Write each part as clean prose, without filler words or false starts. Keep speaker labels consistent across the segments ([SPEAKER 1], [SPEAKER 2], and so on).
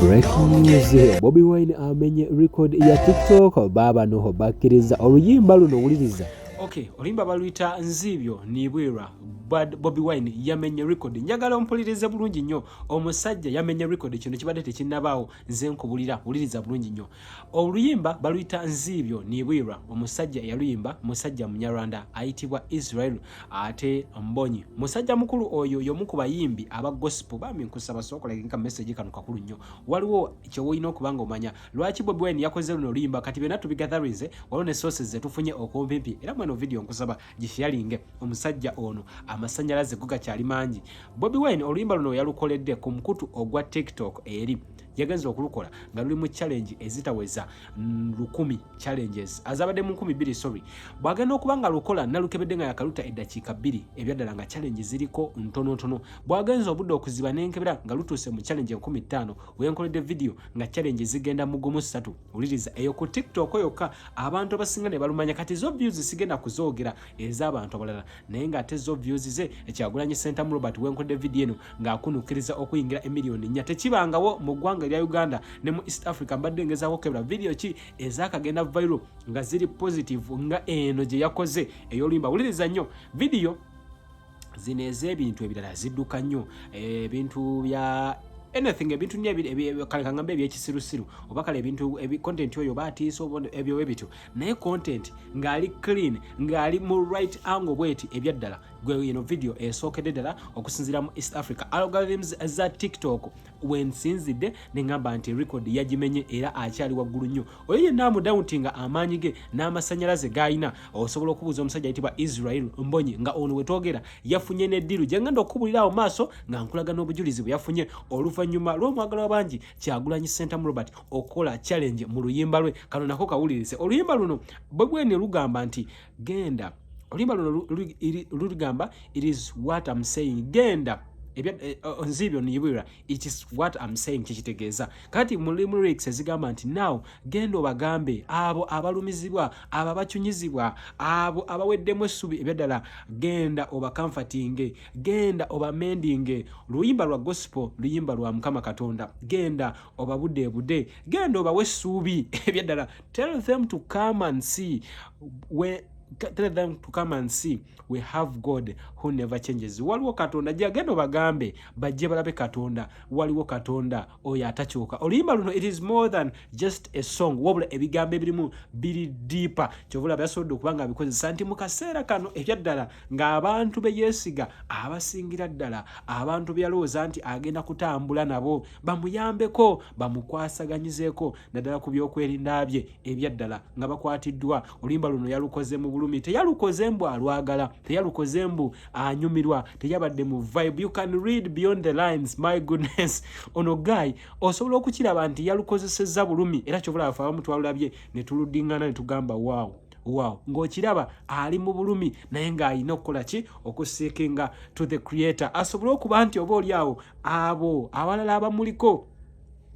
[SPEAKER 1] Breaking news, Bobi Wine amenye record ya TikTok. Baabano bakkiriza oluyimba luno, wuliriza.
[SPEAKER 2] Okay, oluyimba baluyita Nziibyo Nibwirwa. Bobi Wine yamenye record. Njagala ompulirize bulungi nnyo. Omusajja yamenye record, kino kibadde tekinnabaawo. Nze nkubulira, wuliriza bulungi nnyo. Oluyimba baluyita Nziibyo Nibwirwa. Omusajja eyaluyimba musajja Munyarwanda ayitibwa Israel ate Mbonyi, musajja mukulu oyo, y'omu ku bayimbi aba gospel. Bambi nkusaba sookola message kano kakulu nnyo. Waliwo kyewolina okuba nga omanya lwaki Bobi Wine yakoze luno oluyimba. Kati byonna tubigatherinze, waliwo ne sources zetufunye okumpimpi, era mweno video nkusaba gisharinge. Omusajja ono amasanyalaze go gakyali mangi. Bobi Wine oluyimba luno yalukoledde ku mukutu ogwa TikTok. Eri yagenza okulukola nga luli mu challenge ezitaweza 1000 challenges azabadde mu 2000, sorry. Bw'agenda okuba nga lukola, nalukebedde nga yakaluta eddakiika 2, ebyaddala nga challenge ziriko ntonotono. Bw'agenza obudde okuziba nenkebera nga lutuuse mu challenge 5000. Wenkoledde video nga challenge zigenda mu 13. Wuliriza, eyo ku TikTok yokka abantu abasinga ne balumanya. Kati zo views sigenda kuzoogera ez'abantu abalala, naye ng'ate zo views ze Kyagulanyi Ssentamu Robert, wenkoledde video eno ng'akunukkiriza okuyingira emiliyoni 4, tekibangawo mu ggwanga erya Uganda ne mu East Africa. Mbadde ngezaako okukebera video ki ezakagenda viral nga ziri positive nga eno gye yakoze ey'oluyimba. Wuliriza nnyo, video zino ez'ebintu ebirala zidduka nnyo, ebintu bya anything, ebintu nnyo, kale kaŋŋambe ebyekisirusiru oba kale ebintu content oyo baatiisa oba ebyo ebityo, naye content ng'ali clean, ng'ali mu right angle bweti, ebyaddala gwe eno video esookedde ddala okusinziira mu East Africa algorithms za TikTok. Wensinzidde neŋŋamba nti record yagimenye era akyali waggulu nnyo. Oyo yenna amudoubtinga amaanyi ge n'amasanyalaze g'alina, osobola okubuuza omusajja ayitibwa Israel Mbonyi, nga ono wetwogera yafunye ne deal gye ngenda okukubulira awo maaso nga nkulaga n'obujulizi bwe yafunye oluvannyuma lw'omwagala w'abangi Kyagulanyi Ssentamu Robert okukola challenge mu luyimba lwe. Kano nako kawulirize. Oluyimba luno bwe bwene lugamba nti genda, oluyimba luno lugamba, "It is what I'm saying." Genda nzibyo nibwira, "It is what I'm saying," kyekitegeeza. Kati mulimu lyrics ezigamba nti, "Now genda obagambe abo abalumizibwa, abo abacunyizibwa, abo abaweddemu essubi, ebyaddala genda obacomfortinge, genda obamendinge." Luyimba lwa gospel, luyimba lwa Mukama Katonda. Genda obabudeebude, genda obawe essuubi, ebyaddala tell them to come and see we, tell them to come and see we have God who never changes. Waliwo Katonda, genda obagambe bajje balabe Katonda, waliwo Katonda oyo atakyuka. Oluyimba luno, it is more than just a song, wabula ebigambo ebirimu biri deeper. Kyova olaba yasobodde okuba nga abikozesa nti mu kaseera kano ebyaddala ng'abantu be yeesiga abasingira ddala, abantu be yalowooza nti agenda kutambula nabo bamuyambeko, bamukwasaganyizeeko naddala ku byokwerinda bye, ebyaddala nga bakwatiddwa. Oluyimba luno yalukoze mu bulumi, teyalukoze mbu alwagala, teyalukoze mbu anyumirwa, teyabadde mu vibe. You can read beyond the lines. My goodness, ono guy osobola okukiraba nti yalukozesezza bulumi, era kyova olaba abamu twalulabye ne tuluddingana ne tugamba, Wow, ng'okiraba ali mu bulumi, naye ng'alina okukola ki? Okuseekinga to the Creator asobole okuba nti oba oli awo abo abalala abamuliko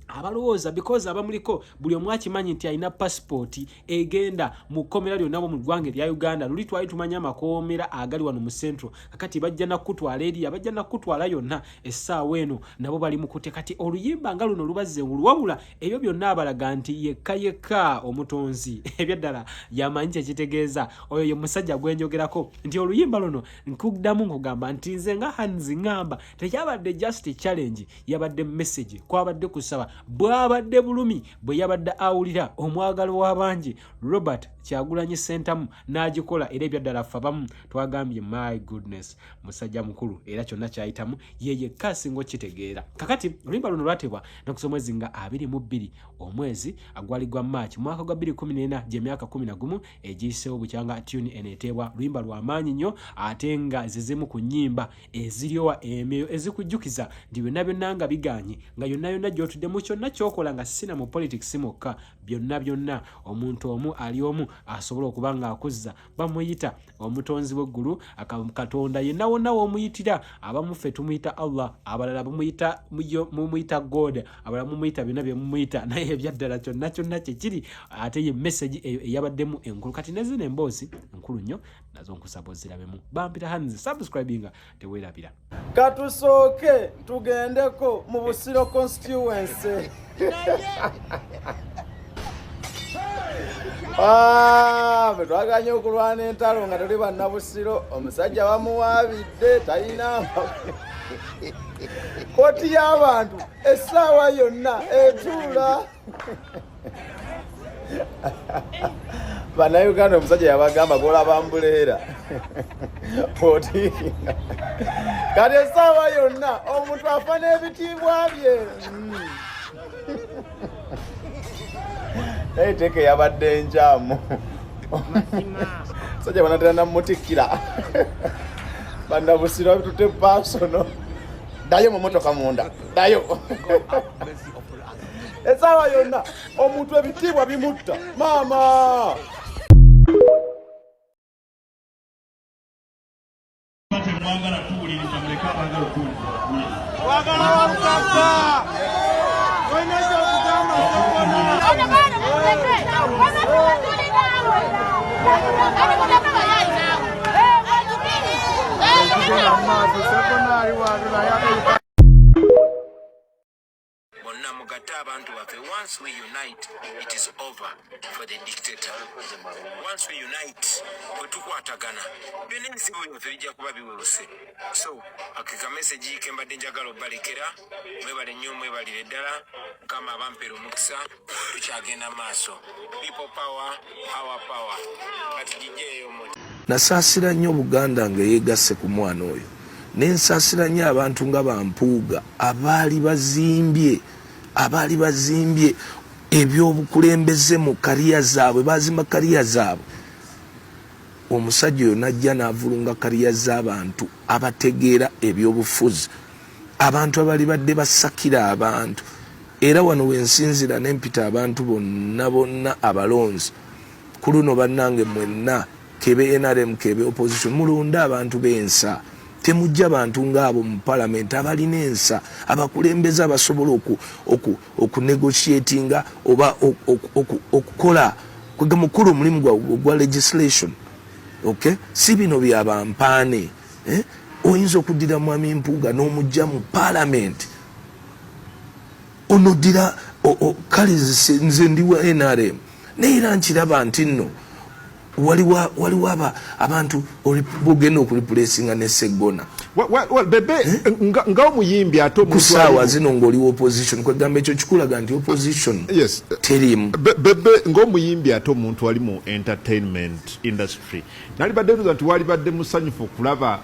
[SPEAKER 2] abalowooza, because abamuliko buli omu akimanyi nti alina pasipooti egenda mu kkomera lyonna mu ggwanga erya Uganda. Luli twali tumanya amakomera agali wano mu Central, kakati bajja nakutwala eriya, bajja nakutwala yonna. Essaawa eno nabo bali mu kute. Kati oluyimba nga luno lubazze ngulu, wabula ebyo byonna abalaga nti yekka yekka omutonzi ebyaddala yamanyi kyekitegeeza. Oyo ye musajja gwenjogerako nti oluyimba luno nkuddamu nkugamba nti nze nga Hanzi ŋŋamba tekyabadde just challenge, yabadde message, kwabadde kusaba, bwabadde bulumi bwe yabadde awulira omwagalo w'abangi Robert Kyagulanyi Ssentamu n'agikola. Era ebyaddala ffe abamu twagambye, "My goodness, musajja mukulu," era kyonna kyayitamu ye yekka asinga okitegeera. Kakati oluyimba luno lwatebwa nakuza omwezi nga 22, omwezi agwali gwa March, mwaka gwa 2014, gyemyaka 11 egiyiseewo bukyanga tune eno eteebwa. Luyimba lwamaanyi nnyo, ate nga zizimu ku nnyimba eziryowa emyoyo, ezikujjukiza nti byonna byonna nga biganye, nga yonna yonna gy'otudde, mu kyonna ky'okola, nga sina mu politics mwokka, byonna byonna, omuntu omu ali omu asobola okuba ng'akuzza, bamuyita omutonzi w'eggulu, Katonda yenna wonna w'omuyitira. Abamu ffe tumuyita Allah, abalala bamuyita mumuyita God, abalala mumuyita byonna bye mumuyita, naye ebyaddala kyonna kyonna kyekiri. Ate ye message eyo eyabaddemu enkulu. Kati nezino emboozi nkulu nnyo, nazo nkusaba ozirabemu. Bampita Hanzi, subscribinga, teweerabira.
[SPEAKER 3] Katusooke tugendeko mu Busiro constituency. Ah, bwe twaganye okulwana entalo nga tuli bannabusiro omusajja bamuwaabidde talina kooti y'abantu essaawa yonna etuula bannayuganda omusajja yabagamba golaba mbuleera oti kati essaawa yonna omuntu afa n'ebitiibwa bye naye teeka eyabadde nkyamu sajja banatera namutikkira bannabusiro babitutte pasono ddayo mu motoka munda ddayo essaawa yonna omuntu ebitiibwa bimutta maama
[SPEAKER 4] Temwagala tuwuliriza muleke abagala okuwuliriza bawulirize.
[SPEAKER 3] Twagala Walukagga! Tolina ky'okugamba
[SPEAKER 5] Bonna mugatte abantu baffe. Once we unite, it is over for the dictator. Once we unite, bwe tukwatagana, byonna ebizibu byaffe bijja kuba biwuluse. So akeka message ke mbadde njagala obalekera. Mwebale nnyo, mwebalire ddala. Mukama abampera omukisa. Tukyagenda maaso. People power, our power. Kati gijjeeyo muti.
[SPEAKER 6] Nasaasira nnyo Buganda nga yeegasse ku mwana oyo. Ne nsaasira nnyo abantu nga ba Mpuuga abaali bazimbye abaali bazimbye ebyobukulembeze mu kariya zaabwe, baazimba kariya zaabwe. Omusajja oyo n'ajja n'avulunga kariya z'abantu abategeera ebyobufuzi, abantu abalibadde basakira abantu. Era wano we nsinzira ne mpita abantu bonna bonna abalonzi ku luno, bannange mwenna, kebe NRM kebe opposition, mulonde abantu b'ensa. Temujja bantu ng'abo mu palamenti abalina ensa, abakulembeze abasobola okunegotiatinga oba okukola kwega mukulu omulimu gwa legislation. Okay, si bino bya bampaane, eh? Oyinza okuddira Mwami Mpuuga n'omujja mu palamenti onoddira. Kale nze ndi wa NRM, naye era nkiraba nti nno waliwo abantu bogenda okureplacinga ne Seggona.
[SPEAKER 7] Bebe, eh? Nga omuyimbi ate
[SPEAKER 6] ku ssaawa zino ng'oliwo opposition, kwegamba ekyo kikulaga nti opposition terimu.
[SPEAKER 7] Bebe, ng'omuyimbi ate omuntu ali mu entertainment industry, nalibadde ntuza nti walibadde musanyufu okulaba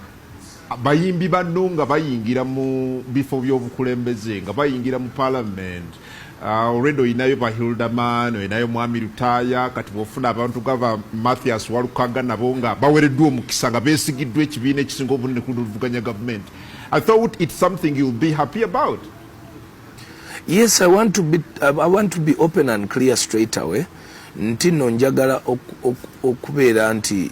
[SPEAKER 7] bayimbi banno nga bayingira mu bifo by'obukulembeze, nga bayingira mu parliament. Already oyinayo ba Hilderman, oyinayo Mwami Lutaaya. Kati bwofuna abantu gava Mathias Walukaga, nabo nga bawereddwa omukisa, nga beesigiddwa ekibiina ekisinga obunene ku luvuganya gavumenti, I thought it's something you'll be happy about.
[SPEAKER 6] Yes, I want to be open and clear straight away nti nno njagala okubeera nti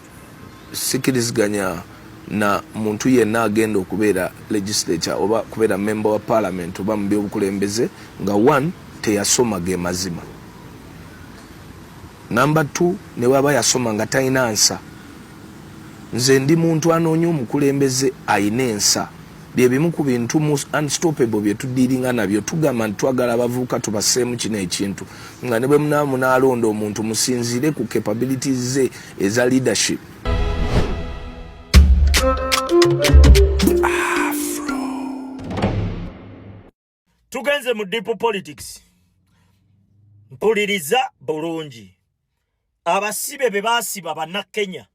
[SPEAKER 6] sikiriziganya na muntu yenna agenda okubeera legislature oba kubeera member wa parliament oba mu byobukulembeze nga one, teyasoma, ge mazima. Number two, ne bwaba yasoma nga talina nsa. Nze ndi muntu anoonya omukulembeze ayina ensa. Bye bimu ku bintu mu Unstoppable bye tudiiringa nabyo. Tugamba nti twagala abavubuka tubasseemu kino ekintu nga ne bwe munaaba munaalonda omuntu, musinziire ku capabilities ze eza leadership.
[SPEAKER 8] Tugenze mu deep politics. Mpuliriza bulungi. Abasibe be baasiba Bannakenya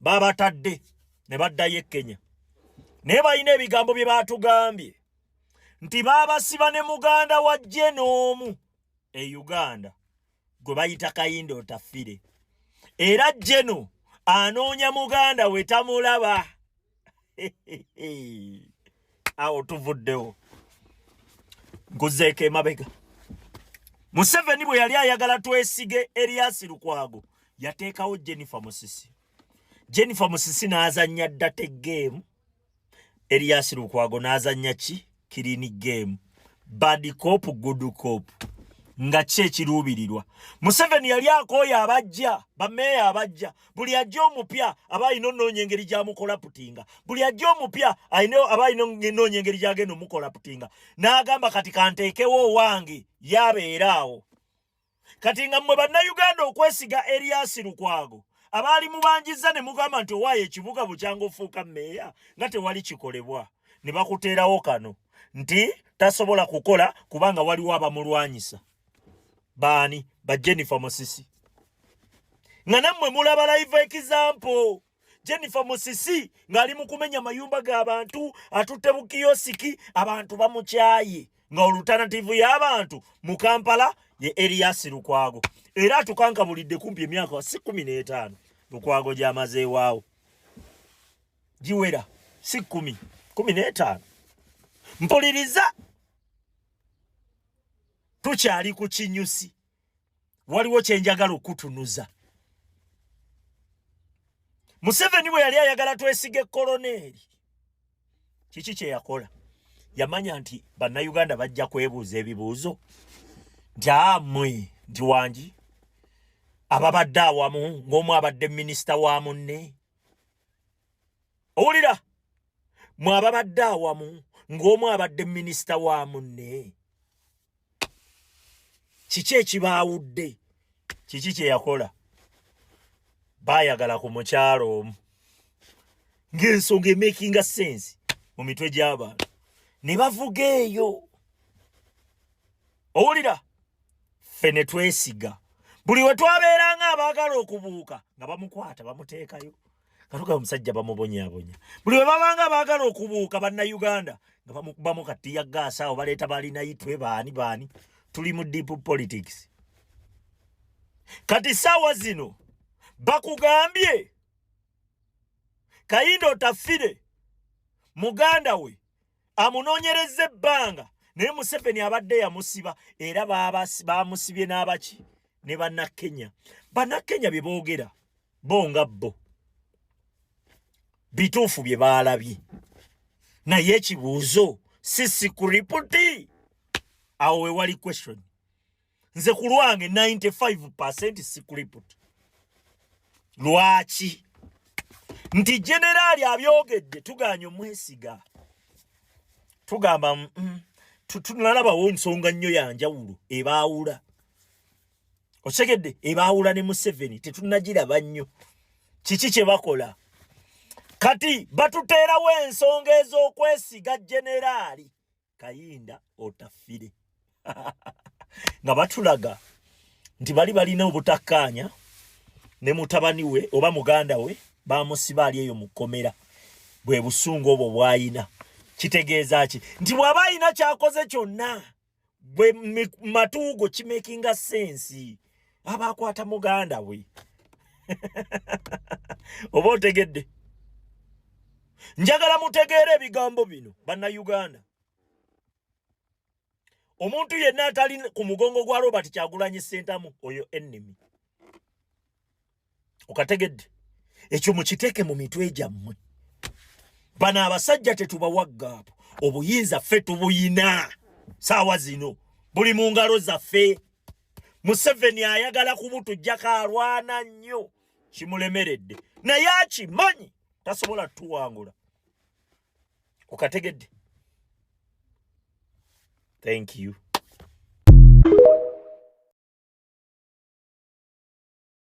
[SPEAKER 8] babatadde ne baddayo e Kenya, naye balina ebigambo bye baatugambye nti baabasiba ne muganda wa Jeno omu e Uganda gwe bayita Kayinda Otafire, era Jeno anoonya muganda we tamulaba. Awo tuvuddewo, nkuzeeko emabega. Museveni bwe yali ayagala twesige Erias Lukwago, yateekawo Jennifer Musisi. Jennifer Musisi n'azannya dirty game, Erias Lukwago n'azannya ki clean game, bad cop, good cop. Nga ki ekiruubirirwa? Museveni yali akooye abajja, bameeya abajja. Buli ajja omupya aba alina onoonya engeri gy'amukolaputinga. Buli ajja omupya aba alina onoonya engeri gy'agenda omukolaputinga. N'agamba kati kanteekewo owange yabeera awo. Kati nga mmwe Bannayuganda okwesiga Erias Lukwago abaali mubanjizza ne mugamba nti owaayo ekibuga bukyanga ofuuka meeya nga tewali kikolebwa, ne bakuteerawo kano nti tasobola kukola kubanga waliwo abamulwanyisa. Baani? Ba Jennifer Musisi. Nga nammwe mulaba live example, Jennifer Musisi ng'ali mu kumenya mayumba g'abantu, atutte bukiyosiki, abantu bamukyaye, nga olutanative y'abantu mu Kampala ye Erias Lukwago. Era atukankabulidde kumpi emyaka si 15 Lukwago gy'amazeewaawo giwera, si 10, 15. Mpuliriza, tukyali ku kinyusi, waliwo kyenjagala okutunuza. Museveni bwe yali ayagala twesige koloneeri, kiki kye yakola? Yamanya nti Bannayuganda bajja kwebuuza ebibuuzo nti amwe nti wangi ababadde awamu ng'omu abadde minisita wa munne. Owulira, mwe ababadde awamu ng'omu abadde minisita wa munne, kiki ekibaawudde? Kiki kye yakola? Baayagala ku mukyalo omu ng'ensonga emakinga sense mu mitwe gy'abantu ne bavuga eyo. Owulira, ffe ne twesiga buli we twabeeranga abaagala okubuuka nga bamukwata bamuteekayo, katuga omusajja bamubonyabonya. Buli we babanga baagala okubuuka Bannayuganda nga bamukubamu katiya gaasi awo, baleeta balinayitwe baani baani. Tuli mu deep politics kati. Saawa zino bakugambye Kayinda Otafire muganda we amunoonyereza ebbanga, naye Museveni abadde yamusiba, era bamusibye n'abaki ne Bannakenya. Bannakenya bye boogera bo nga bo bituufu bye baalabye, naye ekibuuzo si script. Awo we wali question. Nze ku lwange 95% script. Lwaki nti generaali abyogedde tuganye omwesiga? Tugamba tunalabawo nsonga nnyo yanjawulo ebaawula, okitegedde, ebaawula ne Museveni tetunagiraba nnyo. Kiki kye bakola kati? Batuteerawo ensonga ez'okwesiga generaali Kayinda Otafire nga batulaga nti bali balina obutakkaanya ne mutabani we oba muganda we bamusiba ali eyo mu kkomera, bwe busungu obwo bw'ayina. Kitegeeza ki? Nti bw'aba alina kyakoze kyonna bwe matuugo kimakinga sense, aba akwata muganda we. Oba otegedde? Njagala mutegeere ebigambo bino, Bannayuganda. Omuntu yenna atali ku mugongo gwa Robert Kyagulanyi Ssentamu oyo enemy. Okategedde ekyo? Mukiteeke mu mitwe gyammwe. Bano abasajja tetubawa gaapu. Obuyinza ffe tubuyina, saawa zino buli mu ngalo zaffe. Museveni ayagala kubutujjako, alwana nnyo, kimulemeredde, naye akimanyi tasobola tuwangula. Okategedde? Thank you.